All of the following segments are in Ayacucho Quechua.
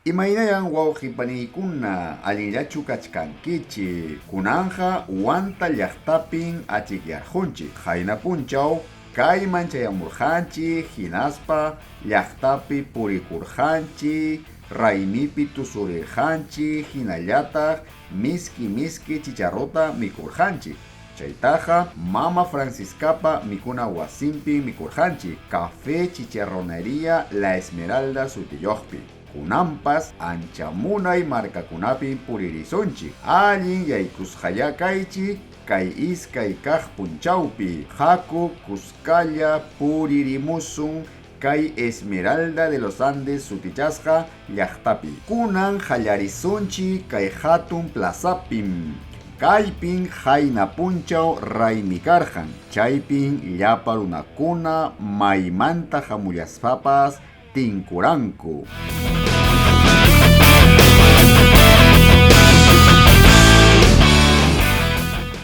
Imaynayan wawqi paniykuna, allinllachu kachkankichik? Kunanqa Huanta llaqtapin achikyarqunchik. Qayna punchaw kayman chayamurqanchik hinaspa llaqtapi purikurqanchik, raymipi tusurirqanchik hinallataq miski miski chicharrota mikurqanchik. Chaytaqa Mama Franciscapa mikuna wasinpin mikurqanchik, Café Chicharronería La Esmeralda sutiyuqpi. Kunanpas ancha munay markakunapin puririsunchik. Allin yaykusqayá kaychik kay iskay kaq punchawpi. Haku kuskalla puririmusun kay Esmeralda de los Andes sutichasqa llaqtapi. Kunan qallarisunchik kay hatun plazapim. Kaypin qayna punchaw raymi karqan, chaypin llapa runakuna maymanta hamullaspapas tinkuranku.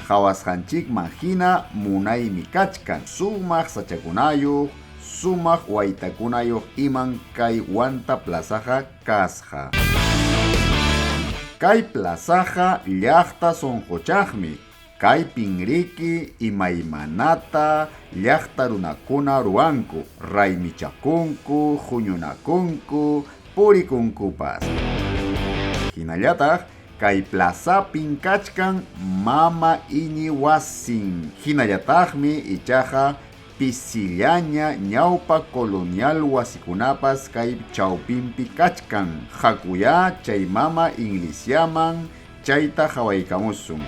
Qhawasqanchikman hina munaymi kachkan, sumaq sachakunayuq, sumaq waytakunayuq iman kay Huanta plazaqa kasqa. Kay plazaqa llaqta sunquchaqmi, kaypin riki imaymanata llaqta runakuna ruwanku, raymichakunku, huñunakunku, purikunkupas. Hinallataq kay plazapin kachkan Mama Iñi wasin, hinallataqmi ichaqa pisillaña ñawpa colonial wasikunapas kay chawpinpi kachkan. Hakuyá chay Mama Inlisyaman chayta qhawaykamusun.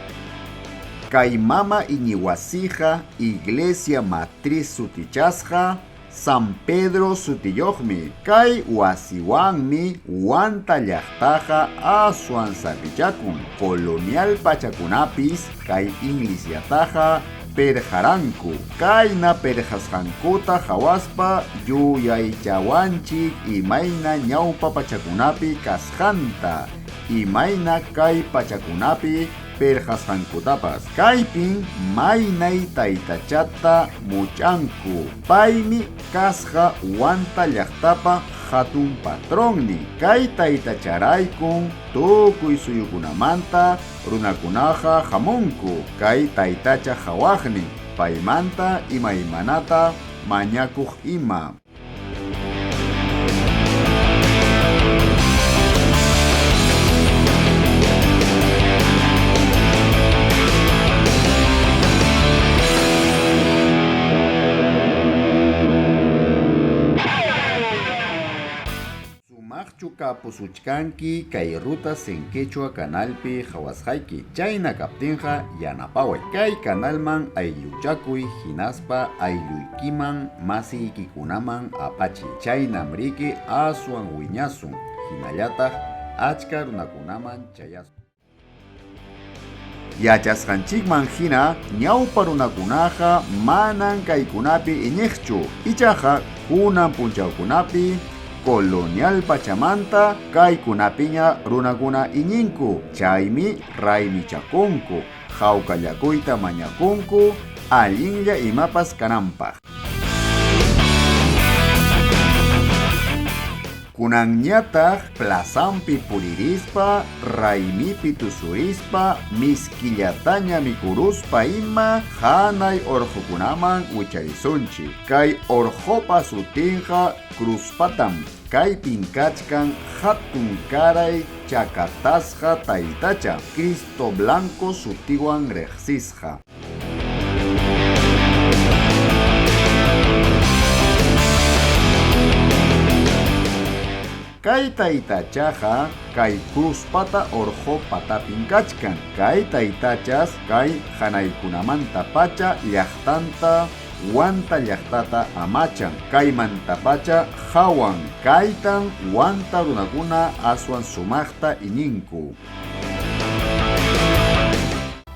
Kay Mama Iñiwasiqa Iglesia Matriz sutichasqa San Pedro sutiyuqmi. Kay wasiwanmi Huanta llaqtaqa aswan sapichakun. Colonial pachakunapis kay inlisyataqa perqaranku. Kayna perqasqankuta qhawaspa yuyaychawanchik imayna ñawpa pachakunapi kasqanta, imayna kay pachakunapi perqasqankutapas. Kaypin maynay taytachata much'anku. Paymi kasqa Huanta llaqtapa hatun patronnin. Kay taytacharaykun tukuy suyukunamanta runakunaqa hamunku kay taytacha qhawaqnin, paymanta imaymanata mañakuq ima. Sumaqchu kapusuchkanki kay Rutas en Quechua canalpi qhawasqayki? Chayna kaptinqa yanapaway. Kay canalman aylluchakuy hinaspa aylluykiman masiykikunaman apachiy. Chaynam riki aswan wiñasun, hinallataq achka runakunaman chayasun. Yachasqanchikman hina ñawpa runakunaqa manan kaykunapi iñiqchu, ichaqa kunan punchawkunapi colonial pachamanta kaykunapiña runakuna iñinku, chaymi raymichakunku, hawkallakuyta mañakunku allinlla imapas kananpaq. Kunanñataq plazanpi puririspa, raymipi tusurispa, miskillataña mikuruspa ima hanay orqokunaman wicharisunchik. Kay orqopa sutinqa Cruzpatam, kaypin kachkan hatun karay chakatasqa taytacha, Cristo Blanco sutiwan riqsisqa. Kay taytachaqa kay Cruzpata orqo patapin kachkan. Kay taytachas kay hanaykunamantapacha llaqtanta Huanta llaqtata amachan. Kaymantapacha hawan. Kaytan Huanta runakuna aswan sumaqta iñinku.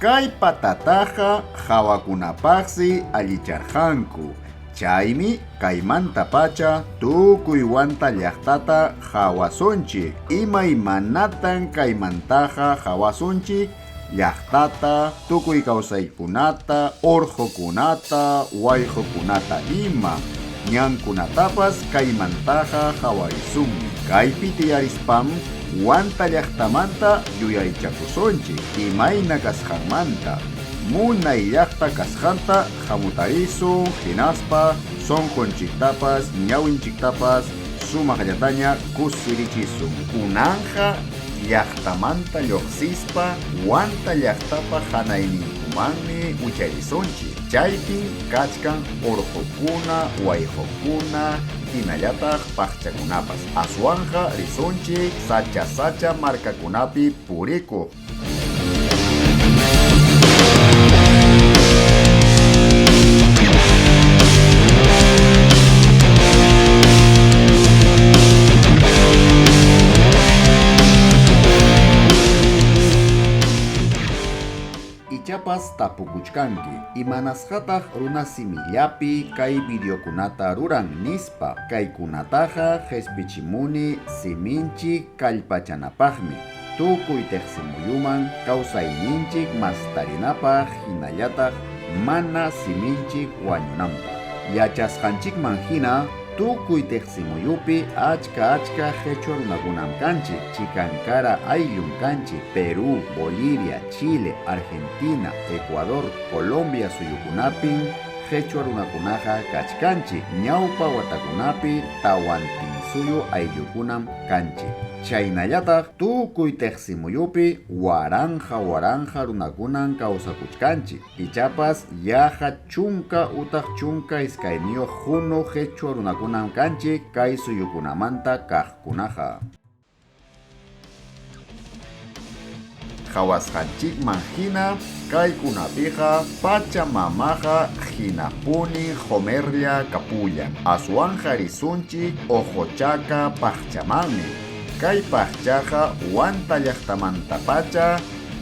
Kay patataqa hawakunapaqsi allicharqanku, chaymi kaymantapacha tukuy Huanta llaqtata hawasunchik. Imaymanatan kaymantaqa hawasunchik llaqtata, tukuy kawsaykunata, orqokunata, wayqokunata ima, ñankunatapas kaymantaqa hawarisunmi. Kaypi tiyarispam Huanta llaqtamanta yuyaychakusunchik imayna kasqanmanta, munay llaqta kasqanta hamutarisun hinaspa sunqunchiktapas ñawinchiktapas sumaqllataña kusirichisun. Kunanqa llaqtamanta lluqsispa Huanta llaqtapa hanayninkumanmi wicharisunchik. Chaypim kachkan urqukuna, wayqukuna hinallataq paqchakunapas. Aswanqa risunchik sacha-sacha markakunapi purikuq. Ichapas tapukuchkanki, Imanasqataq runasimillapi kay videokunata ruran? nispa. Kaykunataqa qespichimuni siminchik kallpachanapaqmi, tukuy teqsimuyuman kawsayninchik mastarinapaq hinallataq mana siminchik wañunanpaq. Yachasqanchikman hina, tukuy teqsimuyupi achka-achka qechwa runakunam kanchik, chikankara ayllum kanchik, Perú, Bolivia, Chile, Argentina, Ecuador, Colombia suyukunapim qechwa runakunaqa kachkanchik, ñawpa watakunapi Tawantinsuyu ayllukunam kanchik. Chaynallataq tukuy teqsimuyupi waranqa-waranqa runakunam kawsakuchkanchik, ichapas yaqa chunka utaq 12 hunu qechwa runakunam kanchik kay suyukunamanta kaqkunaqa. Qawasqanchikman hina kaykunapiqa Pacha Mamaqa hinapuni qomerlla kapullan. Aswanqa risunchik Ojochaka paqchamanmi. Kay paqchaqa Huanta llaqtamantapacha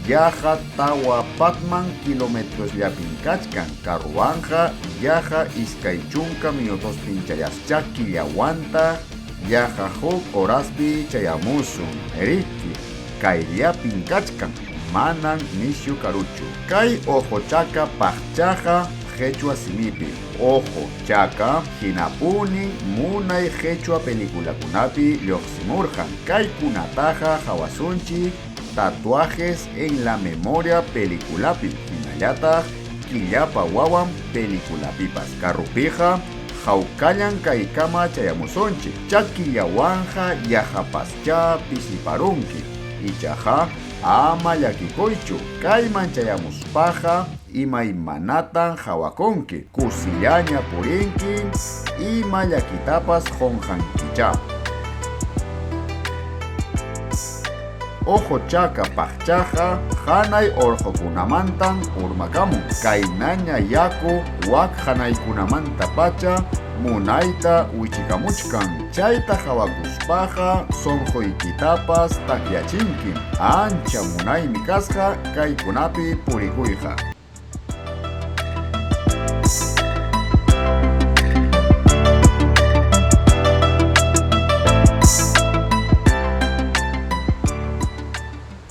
yaqa tawa patman kilometrosllapim kachkan, carrowanqa yaqa 20 minutospim chayascha killawantaq yaqa huk horaspi chayamusun, riki, kayllapim kachkan, manan nisyu karuchu. Kay Ojochaka paqchaqa qechwa simipi, Ojo Chaka, hinapunin munay qechwa peliculakunapi lluqsimurqan. Kaykunataqa qawasunchik Tatuajes en la memoria peliculapi, hinallataq Killapa wawan peliculapipas. Carropiqa hawkallan kaykama chayamusunchik, chakillawanqa yaqapaschá pisiparunki. Ichaqa ama llakikuychu, kayman chayamuspaqa imaymanatan qawakunki, kusillaña purinki, ima llakitapas qunqankichá. Ojo Chaka paqchaqa hanay urqukunamantan urmakamun, kaynaña yaku wak hanaykunamantapacha munayta wichikamuchkan, chayta qawakuspaqa sunquykitapas takyachinkim, ancha munaymi kasqa kaykunapi purikuyqa.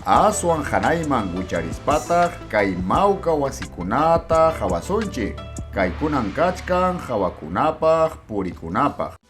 Aswan hanayman wicharispataq kay mawka wasikunata qawasunchik, kaykunan kachkan hawakunapaq purikunapaq.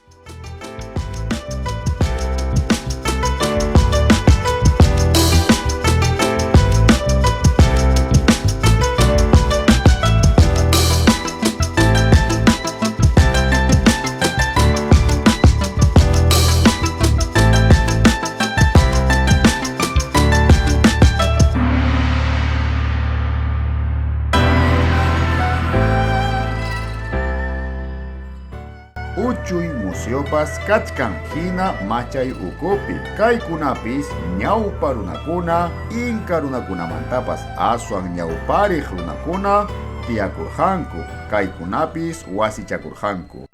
Uchuy museopas kachkan hina machay ukupi. Kaykunapis ñawpa runakuna, inka runakunamantapas aswan ñawpariq runakuna tiyakurqanku, kaykunapis wasichakurqanku.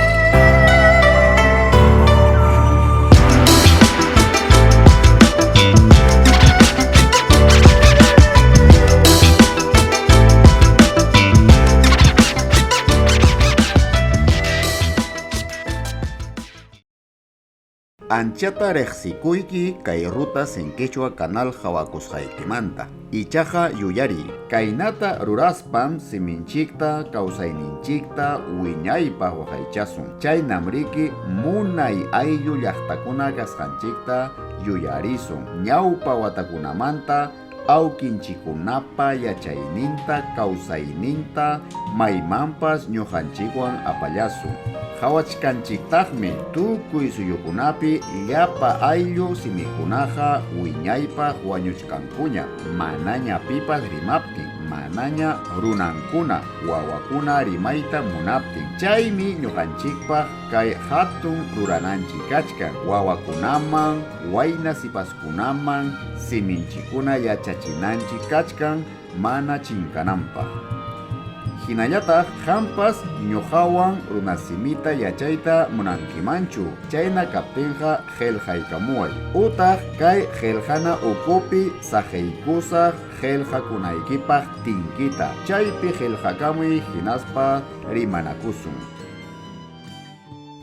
Anchata riqsikuyki kay Rutas en Quechua canal hawakusqaykimanta. Ichaqa yuyariy, kaynata ruraspam siminchikta, kawsayninchikta wiñaypaq waqaychasun. Chaynam riki munay ayllu llaqtakuna kasqanchikta yuyarisun. Ñawpa watakunamanta awkinchikkunapa yachayninta, kawsayninta maymanpas ñuqanchikwan apallasun. Qawachkanchiktaqmi tukuy suyukunapi llapa ayllu simikunaqa wiñaypaq wañuchkankuña, manaña pipas rimaptin, manaña runankuna, wawakuna rimayta munaptin. Chaymi ñuqanchikpaq kay hatun rurananchik kachkan, wawakunaman, wayna sipaskunaman siminchikuna yachachinanchik kachkan mana chinkananpaq. Hinallataq qampas ñuqawan runasimita yachayta munankimanchu, chayna kaptinqa qillqaykamuway. Utaq kay qillqana ukupi saqiykusaq qillqakunaykipaq tinkita, chaypi qillqakamuy hinaspa rimanakusun.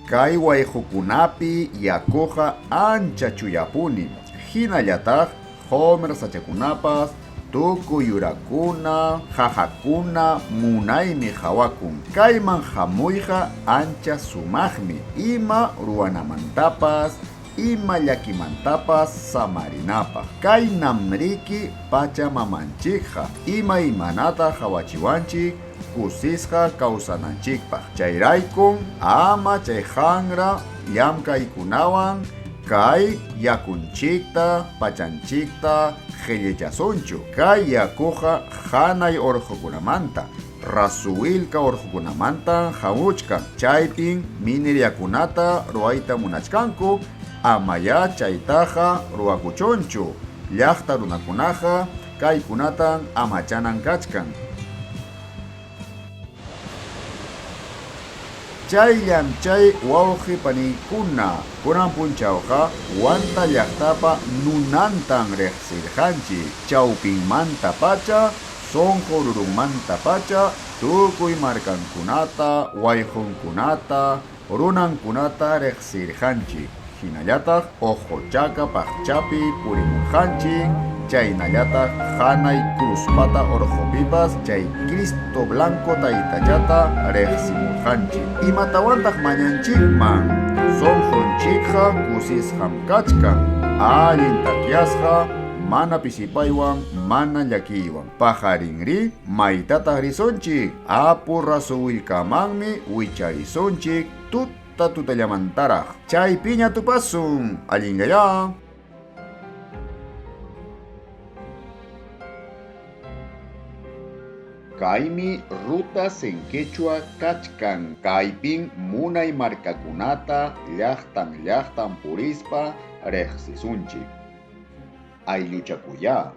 Kay wayqukunapi yakuqa ancha chuyapunim, hinallataq qumra sachakunapas, tukuy yurakuna, qaqakuna munaymi qawakun. Kayman hamuyqa ancha sumaqmi, ima ruwanamantapas, ima llakimantapas samarinapaq. Kaynam riki Pachamamanchikqa, imaymanata qawachiwanchik kusisqa kawsananchikpaq. Chayraykum ama chay qanra llamkaykunawan kay yakunchikta, pachanchikta qillichasunchu. Kay yakuqa hanay urqukunamanta, Rasuwilka urqukunamantan hamuchkan. Chaypim mineriakunata ruwayta munachkanku, amayá chaytaqa ruwakuchunchu. Llaqta runakunaqa kaykunatan amachanan kachkan. Chayllam chay wawqi paniykuna kunan punchawqa Huanta llaqtapa nunantan riqsirqanchik, chawpinmantapacha, sunqu rurunmantapacha tukuy markankunata, wayqunkunata, runankunata riqsirqanchik, hinallataq Uquchaka paqchapi purimurqanchik, chaynallataq hanay Cruzpata urqupipas chay Cristo Blanco taytachata riqsimurqanchik. Imatawantaq mañanchikman? Sunqunchikqa kusisqam kachkan, allin takyasqa, mana pisipaywan, mana llakiywan. Paqarinri, maytataq risunchik? Apu Rasuwillkamanmi wicharisunchik tuta tutallamantaraq. Chaypiña tupasun. Allinllayá. Kaymi Rutas en Quechua kachkan. Kaypin munay markakunata llaqtan llaqtan purispa riqsisunchik. Aylluchakuyá.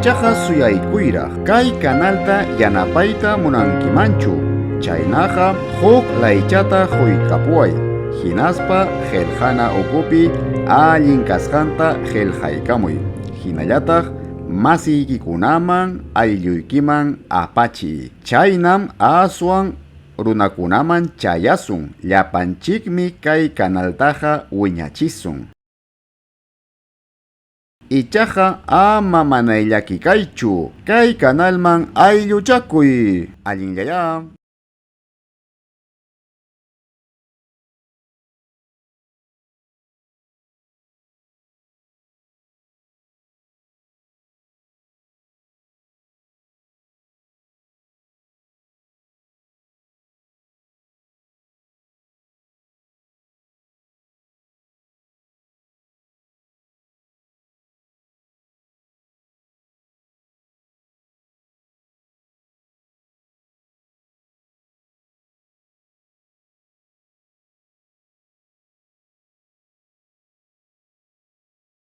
Ichaqa suyaykuyraq kay kanalta yanapayta munankimanchu, chaynaqa huk laychata quykapuway, hinaspa qillqana ukupi allin kasqanta qillqaykamuy, hinallataq masiykikunaman aylluykiman apachiy. Chaynam aswan runakunaman chayasun, llapanchikmi kay kanaltaqa wiñachisun. Ichaqa ama manayllaki kaychu, kay kanalman aylluchakuy. Allinllayá.